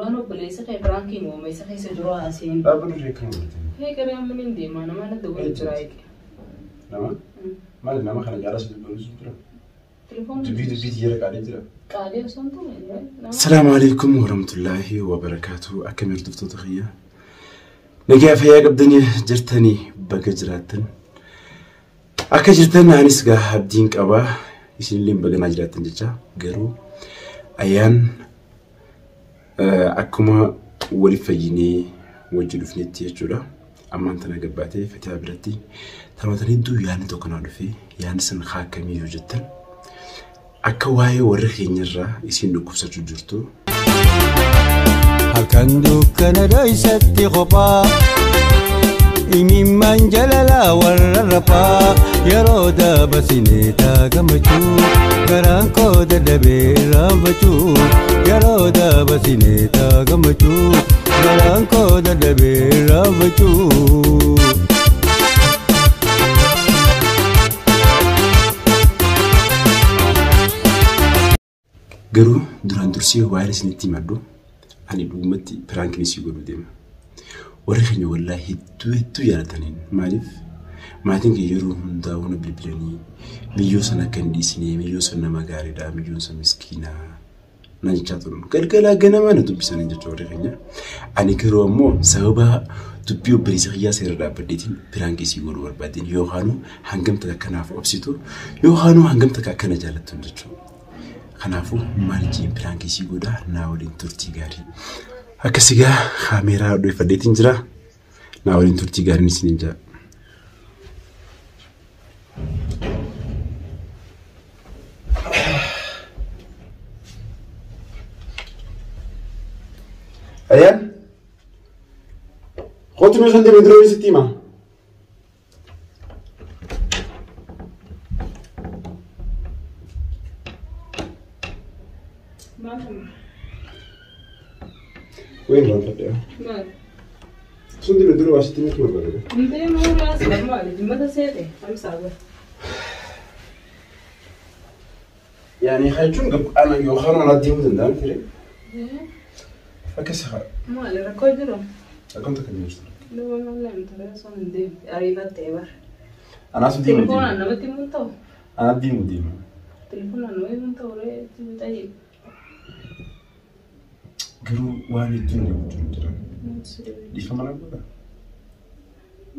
Duraan obboleessa kee piraankii uumame isa keessa jiru haaseen. Dhaabbata duree akkana godhate. Hee garee amma ni deema nama na dawwala jira eege. Nama? Maali nama kana jaalas dubbii jira? Telefoon Dubbii dubbii jira qaalee jira. Qaalee osoo hin taane. Salaamu alaikum warahmatullaahi wabarakaatu. Akkam hordoftoota kiyya. Nagaa fayyaa qabdanii jirtanii baga jiraattan. Akka jirtan anis gaa abdiin qabaa. Isinillee baganaa jiraattan jecha garuu ayyaan akkuma waliif fayyinee wajji dhufnetti jechuudha. Ammaan tana gabbaatee Fatihaa biratti taphatanii hedduu yaadni tokko naa dhufee yaadni san haa akkamii yoo jettan akka waa'ee warra keenyarraa isin dhukkubsachuu jirtu. Halkan dukkana dhoysatti kophaa imimmaan jalalaa warra rafaa yeroo dabarsine taa gammachuu garaan koo dadhabee irraanfachuu yeroo dabarsine taa gammachuu garaan koo dadhabee irraanfachuu. Garuu duraan dursee waa'ee isinitti himadhu ani dhugumatti piraankiin isii godhuu deema. Warri keenya wallaahi hedduu hedduu jaalataniin maaliif maatiin keenya yeroo hundaa hunda bilbilanii miyyoo sana akka hin dhiisne miyyoo sana nama gaariidha miyyoon sana miskiinaa na jechaa turan. Galgalaa ganamaa na dubbisanii jechuudha warri keenya. Ani garuu ammoo sababa dubbii obboleessa kiyyaa seera dhaabbadheetiin piraankii isii godhuu barbaadeen yookaanuu hangam takka akkanaaf obsitu yookaanuu hangam takka akkana jaalattu jechuudha. Kanaafuu maal jeen piraankii isii godhaa naa waliin turtii gaarii. Akkas egaa kaameeraa dhoofadheetiin jira. Naa waliin turtii gaariin isiniin jira. Ayyaan? Kootu meeshaan deemee dura sitti himaa? Wayin raanfadhe. Maal? Sun deemee dura waa sitti himuu barbaade. Hundee maal asii maali? Jimmata seete hamsaa bara. Yaani jechuun ana yookaan ana deemuu danda'an ture. Akkas haa. Maali rakkoo jiru? Akkam takka jirtu. Nama maal hin ture osoo hin deemte ariifattee bara. Anaas deemu deema. Telefoonaan namatti himuun ta'u. Ana deemu deema. Telefoonaan nama himuun ta'u ree tayyib. Garuu waan hedduun deemu jiru jira. Dhiifama na godha.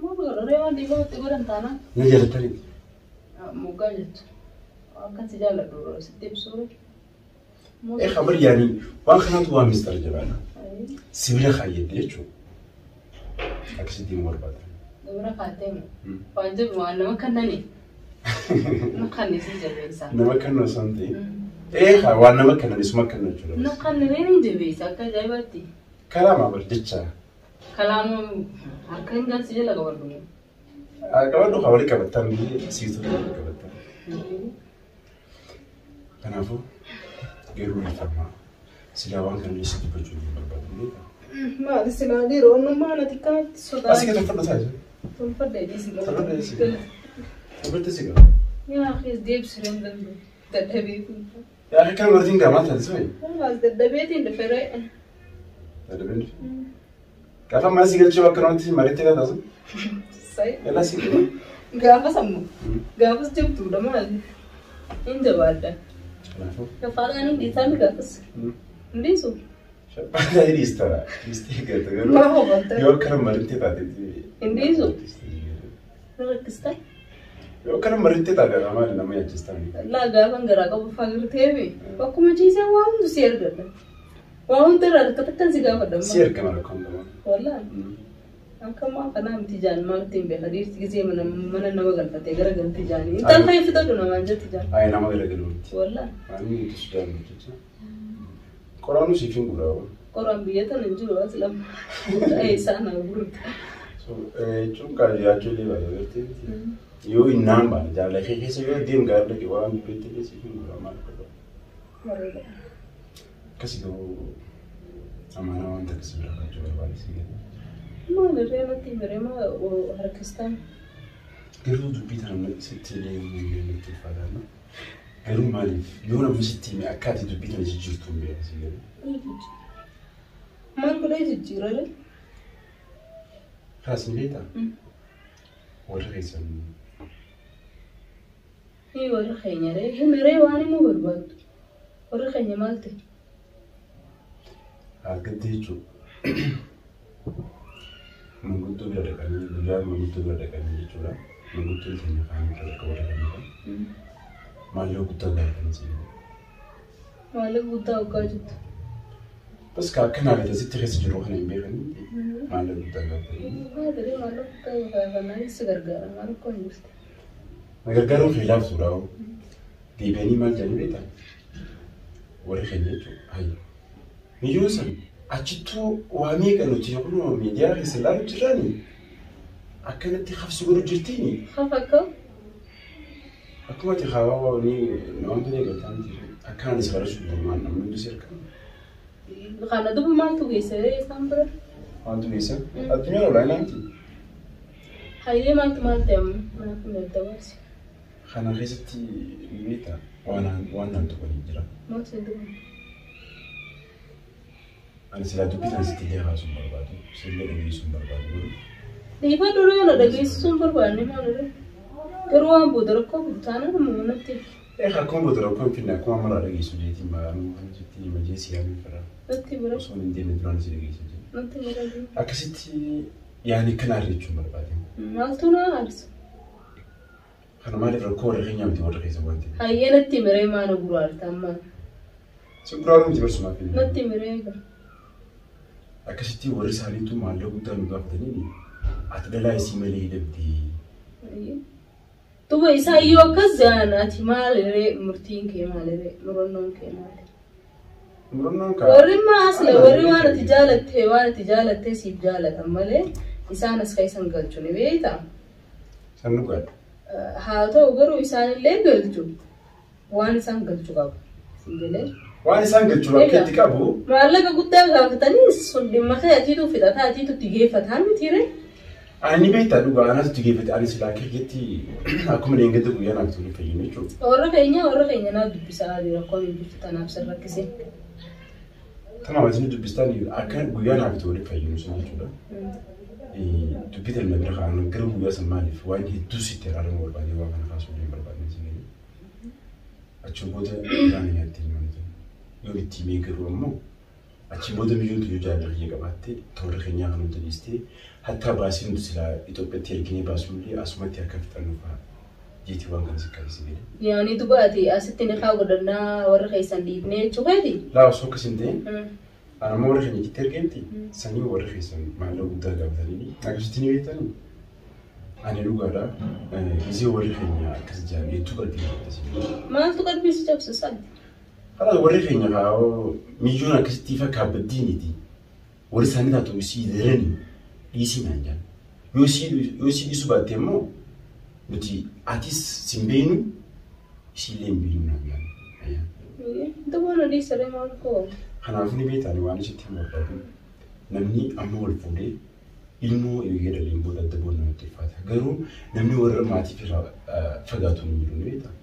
Maal godha ree waan dhiifama itti godhan taanaan. Na jaalatanii. Moggaa jettu. Akkan si jaalladhu sitti ibsuu ree. Ee khabar yaani waan kanatu waan mistara jabaadha. Sibila kaayyadde jechuudha. Akkasitti himuu barbaada. Dabra kaatee moo? Waan jedhu waan nama kannani. Nama kanne si jabeessa. Nama kannu osoo hin ta'in. Ee waan nama kannan isuma kannu jechuudha. Nama kanne ni jabeessa akka ajaa'ibaatti. Kalaamaa bar jecha. Kalaama harka hin galsi jala qabadhu. Qabadhu haa walii qabattan biyya siitu walii qabattan. Kanaafuu garuu dhiifama. Silaa waan kana si dubbachuu hin barbaadu beekaa. Maali silaa dhiiroo onnummaa nati kanatti sodaa. Asii gadi tolfadhu taa'e. Tolfadhee dhiisi Tolfadhee dhiisi. Tolfadhee si qaba. Yaa kees deebisuu hin danda'u. Dadhabeetiin. Yaa akka kana martiin gaamaa taate sooyi. Maas dadhabeetiin dhuferee. Dadhabeen dhufe. Gaafa ammaa si galchee bakka namatti mariitti laata sun. Sayi. Yallaa si qaba. Gaafa sammu. Gaafas jabduudha maali? Hin jabaadha. Kanaafuu. Kafaadhaan hin dhiisaan gaafas. Hin dhiisu. Shabbaa dhiista. Dhiistee gata garuu. Maa hobanta? Yoo akkana mariitti taate. Hin dhiisu. Rakkistaa. Yoo akkana mariitti taate maali nama yaachistaa? Laa gaafan garaa qabu fagirteemi. Bakkuma ciisee waa hundi si argadha. Waa hundi irraa takka takkan si gaafadha. Si argama rakkoon qaba. Wallaahi. Akka ammaa kanaa miti jaan maal ittiin beeka dhiirti gisee mana nama galfatee gara galti jaanii. Intal kan fitadhu namaan jetti jaan. Ayi nama gara galu miti. Wallaahi. Waan nuti sudaan jecha. Qoraanuu siif hin guraawu. Qoraan biyya tana hin jiru as lama. Isaa naa gurgurta. Jechuun yaachuu illee baay'ee gartee. Yoo innaan baane jaalala kee keessa yoo deemu gaarii dhaqe waan dubbetti illee siif hin guraawu maal godha. Bareeda. Akkasi garuu amaanaa waan takka si bira kaachuu barbaade si gadi. Maal irree natti hiree maa harkistaan. Garuu dubbii tana sitti illee himuu nutti ulfaata. Garuu maaliif yoo namni sitti hime akka ati dubbii tana jijjiirtu hin beeku si gadi. Godhee jijjiirare. Kaas ni beektaa? Warri keessan. Hii warri keenya ree himiree waan himuu barbaaddu. Warri keenya maal ta'e? Argatte jechuudha. Manguddoo bira dhaqanii guyyaa manguddoo bira dhaqanii jechuudha. Manguddoon keenya kaa'anii bira dhaqa warra keenya. Maallaqa guddaa gaafatanii si jedhu. Maallaqa guddaa hoggaa jettu. Bas ka akkanaa fi asitti keessa jiru kana hin beekanii maallaqa guddaa gaafatanii. Maal maallaqa guddaa gaafatanii si gargaara maal akkoo hin jirti. Na gargaaruun kee laaftuudha. Deebi'anii maal jedhanii beektaa? Warri keenya jechuudha. Hayya. Miyyoon san achittuu waa meeqa nuti kunoo miidiyaa keessa ilaalu jirraani akkanatti hafsi godhu jirtiini. Hafa akkam? Akkuma ati hawaawaa ni wanti ni eegaltaa miti. Akkaan isa barachuu danda'an namni hundi si harka. Kana duba maaltu geesse isaan bira? Maaltu geesse? Addunyaan olaanaa miti. Hayyee maaltu maal ta'e amma? Naaf hin daddabarsi. Kana keessatti beektaa waan naan tuqanii jira. Maaltu hin tuqan? Ani silaa dubbii kana sitti illee kaasuu hin barbaadu. Sillee dhageessuu hin barbaadu. Dhiifa duree na dhageessisuu hin barbaanne maalirra? Garuu waan booda rakkoo fidu taanaan amma natti. Akkuma booda rakkoo hin fidne akkuma ammarraa dhageessu jeetiin maqaan sitti hima jee si yaamee fira. Natti bira. Osoo hin deemne duraan si dhageessu jee. Natti bira. Akkasitti yaani kana jechuun barbaade. Maaltu na aarsa? Kana maaliif rakkoo warra keenyaa miti warra keessa waan ta'eef. Hayyee natti miree maana guraarta ammaan. Si guraaru miti barsumaaf. Natti miree egaa. Akkasitti warri isaaniitu maallaqa guddaa nu gaafatanii ati dhalaa isii malee dhabdee. Duba isaa iyyuu akkas jedhan ati maaliree murtiin kee maaliree murannoon kee maali? Murannoon kaa. Warri maasla warri waan ati jaalattee waan ati jaalattee siif jaalatan malee isaan as keessan galchu ni beektaa? San dhugaadha. Haa ta'u garuu isaanillee galchu waan isaan galchu qabu. Singalee. Waan isaan galchu bakka itti qabu. Maallaqa guddaa gaafatanii sun dhimma kee atiitu fixataa atiitu itti geeffataa mitiire. Ani beektaa dhugaa anaatu itti geeffate ani silaa keetti akkuma deengatti guyyaa naaf tole fayyinu jechuudha. Warra keenya naaf dubbisaa jira rakkoon hin jirtu tanaaf sin rakkise. Tanaaf isin dubbistaan akka guyyaa naaf tole fayyinu sun jechuudha. Dubbii tan bira kaa'an garuu guyyaa san maaliif waan hedduu sitti araarama barbaadee waan kana kaasuu hin barbaadne sin galee. Achi booda waan nyaatti hin malee. Yoo itti himee garuu ammoo achi booda biyyoon tuyyuu jaalala kiyya qabaattee toora keenyaa kan nuti dhiistee hattaa baasii nuti silaa Itoophiyaatti erginee baasnullee asumatti akka fixannu fa'a jeetii waan kana sikkaasise galee. Yaani duba ati asitti ni haa godhannaa warra keessan dhiifnee jechuu keeti? Laa osoo akkas hin ta'in ana ammoo warra keenya itti ergeemti sanii warra keessan maallaqa guddaa gaafatanii akkasitti ni beektanii. Ani dhugaadha gisee warri keenya akkas jaan hedduu qalbii cabsise. Maaltu qalbii si cabse saati? Kanaaf warri keenya miyyoon akkasitti ifa kaabbaddiiniti. Warri isaanii taatu isii daranii dhiisii naan jaan. Yoo isii dhiisuu baatte immoo nuti atis sin beeknu isiillee hin beeknu naan jaan. Duba na dhiisaree maal koo? Kanaafuu ni beektaa waan isitti hin barbaadu. Namni amma wal fuudhee ilmoo eegee dhaleen booda adda boona namatti ulfaata. Garuu namni warra maatii irraa fagaatu hin jiru ni beektaa.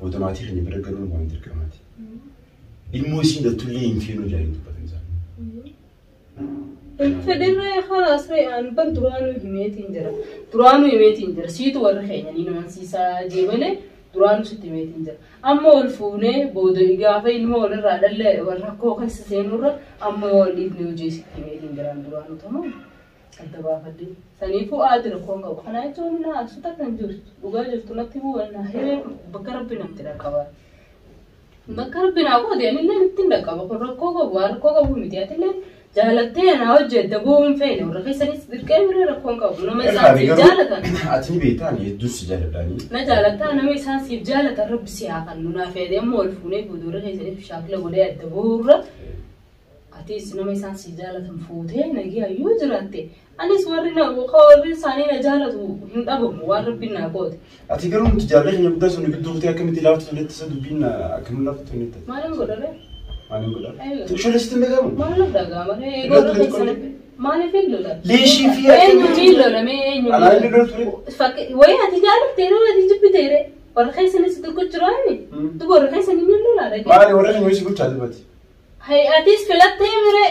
Booda maatii keenya bira galuun waan dirqamaati. Ilmoo isiin dhaltullee hin feenu jaaliin dubbatan isaan. Fedhirree khalaas ree an bar duraanuu himeetiin jira. Duraanuu himeetiin jira. Siitu warra keenya ni namansiisaa jee malee duraanuu sitti himeetiin jira. Amma wal fuunee booda gaafa ilmoo walirraa dhalle warra rakkoo keessa seenurra amma wal dhiifne hojii sitti himeetiin jira duraanuu tamam. Adda baafadhe. Saniifuu aadi rakkoon qabu. Kana jechuun na asuta kan jirtu dhugaa jirtu natti hubannaa hiree bakka rabbi namatti dhaqqaba. Bakka rabbi naa qoode anillee natti hin dhaqqaba. Kun rakkoo qabu waan rakkoo qabu miti atillee jaalattee naa hojjette bu'uun feene warra keessanis dirqee miree rakkoon qabu. Nama isaan siif jaalatan. Ati ni beektaa ani hedduun si jaaladhaanii. Na jaalattaa nama isaan siif jaalatan rabbi si haa kennu naa fedhe amma wal fuunee booda warra keessaniif shaakila godhee adda bu'uurra. Atis nama isaan si jaalatan fuutee nagee hayyuu jiraatte. Anis warri na warri isaanii na jaalatu hin dhabamu waan rabbiin naa goote. Ati garuu nuti jaalala keenya guddaa sun gidduu kutee akkamitti laaftu toletti isa dubbiin akkamitti laaftu toletti? Maaliin godhare? Maaliin godhare? Sholee sitti hin dhagahamu? Maaliif dhagahama? Eegoo keessan maaliif hin lolan? Leeshii fi eenyu ni lolame eenyu? Anaa inni lolu ture. Wayii ati jaalattee ati jibbiteere warra keessanis tokko jiraani. Duba warra keessan ni lolaa dhagee. Maali warra keenya si bulchaa dubbati? Hai atis filattee mire.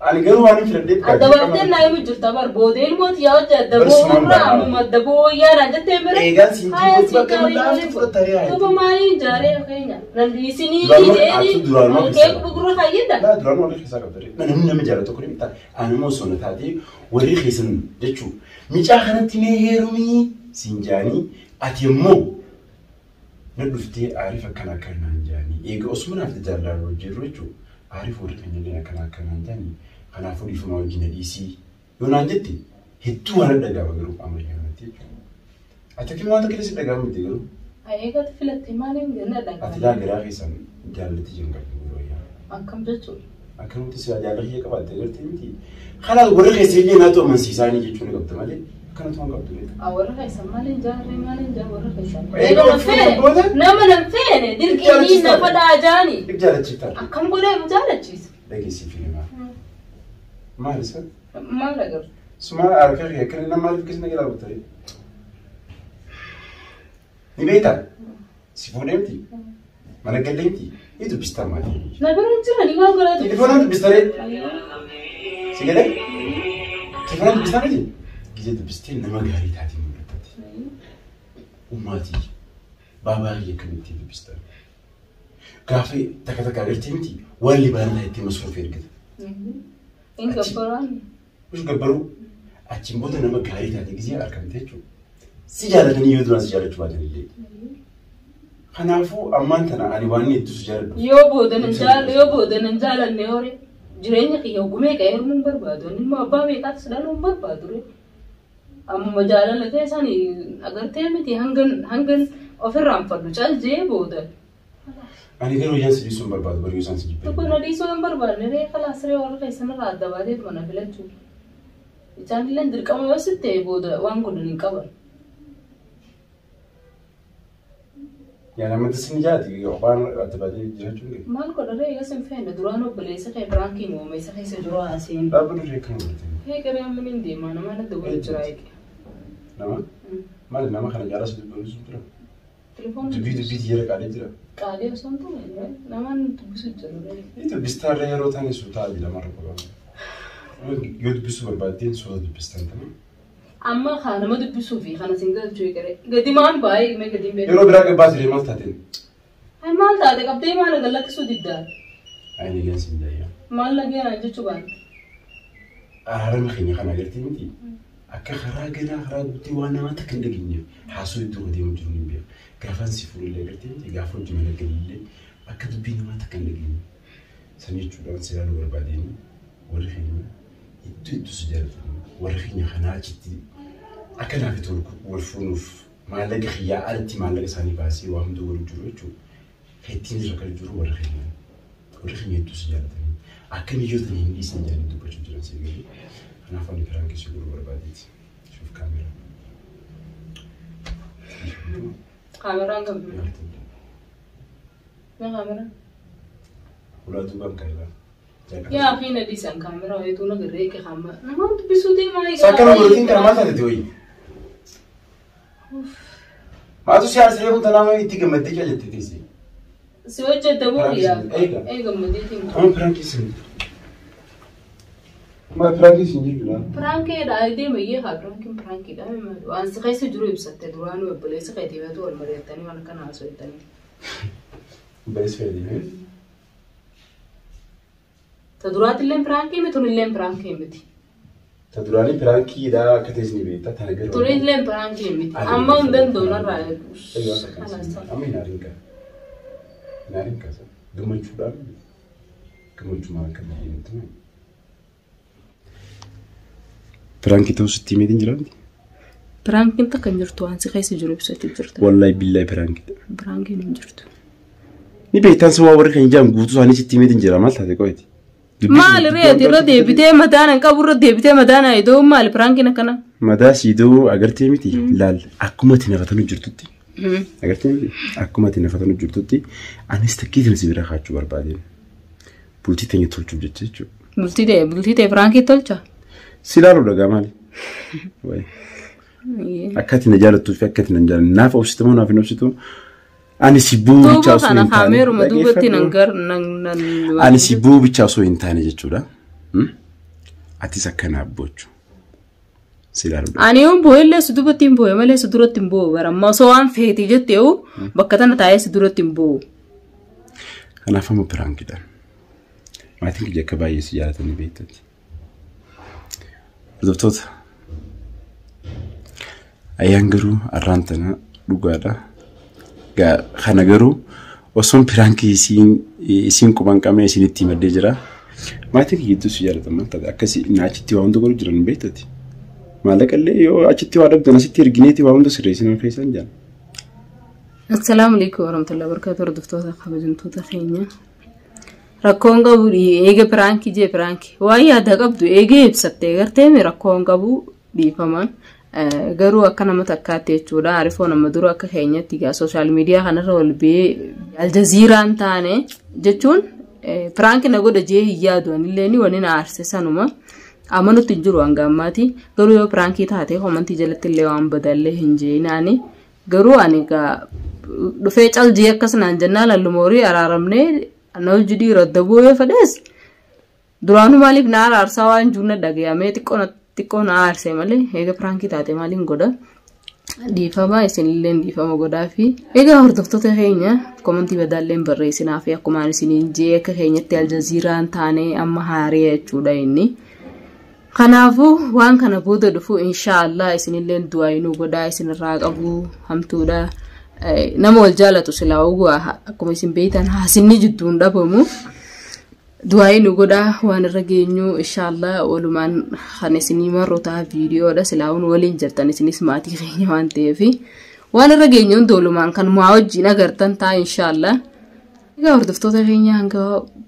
Ani garuu waan hin filadheef Adda baaftee naa himu jirta bar booda ilmooti yaa hojii adda Barsumaan boo'urraa baraa. ammuma adda boo'oo yaadaan jettee bira. Eegaan siin Haya jibbootu bakka siin gaarii laaftu malee fudhatta ree haayati. Duuba maaliin jaaree keenya nan dhiisinii Duraanuma jeeni ati duraanuma kee keessaa. gurra kayyadda. Laa duraan warri keessaa qabda ree. Namni nama jaalatu tokko ni bitaa. Ani immoo osoo na taatee warri keessan jechuun micaa kanatti mee heerumii siin jaanii ati immoo na dhuftee aariif akkana akkanaan jaanii eega osuma naaf jaallaan hojjetu jechuun aariif warri keenya illee akkana akkanaan jaanii kanaafuu dhiifama wajjin na dhiisii yoo naan jette hedduu waan dhaga'ama garuu ammayyaa kanatti jechuudha. Ati akkamiin waan tokko si dhaga'amu miti garuu Eegatti filattee maaliin ganna ati laa dhaga'ama. garaa keessan jaallatti jiran qabdu yeroo yaa. Akkam jechuudha. Akkanumatti si jaalala kiyya qabaatte agartee miti. Kanaaf warri keessa illee naatu amansiisaanii jechuun ni qabda malee akkanatu waan qabdu beekta. Warra keessan maaliin jaarree maaliin jaar warra keessan. Eega Nama wal fuudhee feene booda? nama nan feene dirqii Jaalachiista. nafa dhaajaani. If jaalachiiftaa Akkam godhee jaalachiisa. dhageessiif himaa. Maal isa? Maal agartu? Suma harka kee akkana nama maaliif keessa na jalaa buttee? Ni beektaa? Si fuudhee miti? Mana gallee miti? Ni dubbistaa maali? Na bira hin jirani maal godhatu? Telefoonaan dubbistaree? Si galee? Telefoonaan dubbistaa miti? Gizee dubbistee nama gaarii taatiin mul'attati. Ummaatii baabaa kiyya akkamitti dubbistaa? Gaafa takka takka agartee miti waan libaanaa itti masruuf ergita. Hin gabbaraan. Ush gabbaruu achiin booda nama gaarii taate gizee argamte jechuudha. Si jaalatanii yoo duraan si jaalachuu baatan illee. Kanaafuu ammaan tana ani waan inni hedduu si jaaladhu. Yoo booda nan jaalladhe yoo booda nan jaalanne hoore jireenya kiyya ogumee qe'ee heerumuu hin barbaadu. Inni immoo abbaa meeqaatis dhaluu hin barbaadu. Ammuma jaalala ta'e sani agartee miti hangan hangan ofirraan fadhu cal jee booda. Ani garuu iyyaan si dhiisuu hin barbaadu bari yoo isaan si Tokko jibban. na dhiisuu hin barbaanne ree kalaas ree warra keessan irraa adda baateet mana filachuu. Isaan illee dirqama yoo sitti ta'e booda waan godhan hin qaban. Yaa namatti sin jaati waan adda baatee jiraachuu hin qabu. Maal godha ree eegas hin feene duraan obboleessa kee biraankiin uumame isa keessa jiru haaseen. Dhaabbata duree akkana godhate. Hee qaree amma niin deemaa nama adda godhu jira eege. Nama maali nama kana jaalas dubbii jira. Telefoon Dubbii dubbii jira qaalee jira. qaalee osoo hin taane namaan dubbisu jiru. Ni dubbistaarra yeroo taane suutaa jedhama irra qaba. Yoo dubbisuu barbaaddeen suuta dubbistaan tana. Amma kaa nama dubbisuu fi kana sin galchuu eegale. Gadi maan baay'ee mee gadi hin beeku. Yeroo biraa gabbaa ture maal taateen? Ay maal taate qabdee maal galakkisuu diddaa? Ayi ni gansi jaayyaa. Maal lageenaan jechuu baante? Araarama keenya kana agartee miti. Akka karaa ganaa karaa guutuu waan namaa takka hin dhageenyeef haasoo iddoo deemu jiru hin beeku. Gaafaan si fuullee agartee miti gaafa hojii mana galillee akka dubbii namaa takka hin dhageenye. San jechuudhaan si ilaaluu barbaadeen warri keenya iddoo iddoo si jaalatan warri keenya kanaa achitti akka naaf itti wal fuunuuf maallaqa kiyyaa alatti maallaqa isaanii baasee waa hunda wal jiru jechuudha. Ittiin irra kan jiru warri keenya. Warri keenya hedduu si jaalatanii akka biyyoota hin dhiisne jedhanii dubbachuu jiran si galee. Kanaaf ani biraan keessa godhuu barbaadeeti. Shuuf kaameraa. Kaameraan kam bira? Mee kaameraan? Ulaa duubaan kaa'eera. Yaa fi na dhiisan kaameraa wayituu na garree eege kaama. Namaan dubbisuu deemaa eega. Sakkana godhatiin kana maal taate wayii? Maatu si aarsiree kun tanaa itti gammaddee jaa jettee teessee. Si hojjette moo yaa? Eega. Eega madiitiin. Amma piraankii sin. Maal piraankii sin jechuudha? Piraankiidha deema iyyee haa piraankiin piraankiidha waan si keessa jiru ibsatte duraanuu obboleessa keetii feetu wal mari'attanii waan akkana haasofettanii. Obboleessa fayyadamee. Ta duraatillee piraankii miti tunillee piraankii miti. Ta duraanii piraankiidha akka ta'es ni beekta. Tana garuu. Tunillee piraankii miti. Amma hin danda'u narraa eegu. Amma hin aariin qaba. Hin aariin qaba. Gammachuudhaan gammachumaan akka biyya nutti hime. Piraankii ta'uu sitti himeetiin jira miti? Piraankiin takka hin jirtu waan si keessa jiru ibsachuu jirta. Wallaahi billaahi piraankiidha. Piraankiin hin jirtu. Ni beektaan sun waa warri kan ijaan guutuu isaanii sitti himeetiin jira maal taate qo'eeti? Maali reeti irra deebitee mataan hin qabu irra deebitee mataan haidoo maali piraankiin akkana? Madaa siidoo agartee miti laal akkuma ati nafatanu jirtutti. Agartee miti akkuma ati nafatanu jirtutti anis takkiitiin si bira kaachuu barbaadeen. Bultii teenya tolchuuf jecha jechuudha. Bultii ta'e piraankii tolcha? Si ilaaluu dhagaa maali? Wayi. Akka ati na jaalattuu fi akka ati na hin jaalanne naaf obsitu moo naaf hin obsitu? Ani si bu'uu bichaa Duuba osoo kana hin taane. kaameeruma duubatti nan gar nan nan. Ani si bu'uu bichaa osoo hin taane jechuudha. Atis akkana abboochu. Si ilaaluudha. Ani yoon boo'e illee si duubatti hin boo'e malee si duratti hin boo'u bara amma osoo waan feeti jette yoo bakka tana taa'ee si duratti hin boo'u. Kanaaf amma piraankiidha. Maatiin kiyya akka baay'ee si jaalatanii beektati. Hordoftoota. Ayyaan garuu arraan tana dhugaadha. Kana garuu osoon piraankii isiin quban qabne isinitti himadhee jira. Maatiin kiyya hedduu si jaalatan maal taate akkasii na achitti waa hunda godhu jiran beektati. Maallaqa illee yoo achitti waa dhabdan asitti ergineeti waa hunda sirreessina keessan jaan. Assalaamu alaikum warahmatullahi wabarakatuh hordoftoota kabajamtoota keenya. Rakkoon qabu eega piraankii jee piraankii waan yaada qabdu eegee ibsattee gartee rakkoon qabu dhiifaman. Garuu akka nama takkaatti jechuudha arifoo nama dura akka keenyatti egaa sooshaal miidiyaa kanarra wal ba'ee aljaziiraan taane jechuun piraankii na godha jee hin yaadu anillee wani na aarse sanuma amanutti hin jiru hanga ammaati garuu yoo piraankii taate komantii jalatti illee waan badallee hin jeenaani garuu ani egaa dhufee cal jee akkas naan jennaa lalluma horii araaramnee na hojii dhiira daboo yoo fedhes duraanuu maaliif na araarsaa waan jiru na dhagayamee xiqqoo na aarse malee eega piraankii taate maaliin godha dhiifama isinillee dhiifama godhaa fi egaa hordoftoota keenya komantii badaallee barreessinaa fi akkuma ani isiniin jee akka keenyatti aljaziiraan taane amma haaree jechuudha inni. Kanaafuu waan kana booda dhufu inshaallah isinillee du'aayinuu godhaa isinirraa qabu hamtuudha. Nama wal jaalatu silaa oguwaa akkuma isin beektan haasinni jidduun dhabamu. Du'aayinuu godhaa waan irra geenyu inshaallah walumaan kan isinii marru ta'a viidiyoodha silaawun waliin jirtan isinis maatii keenya waan ta'eef waan irra geenyu hunda walumaan kan maa wajjin agartan ta'a inshaallah. Egaa hordoftoota keenya hanga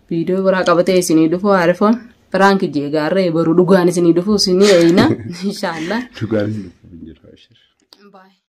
viidiyoo biraa qabatee isinii dhufu arifoon piraanki jee gaarree baruu dhugaan isinii dhufu isinii eeyina inshaallah. Dhugaan.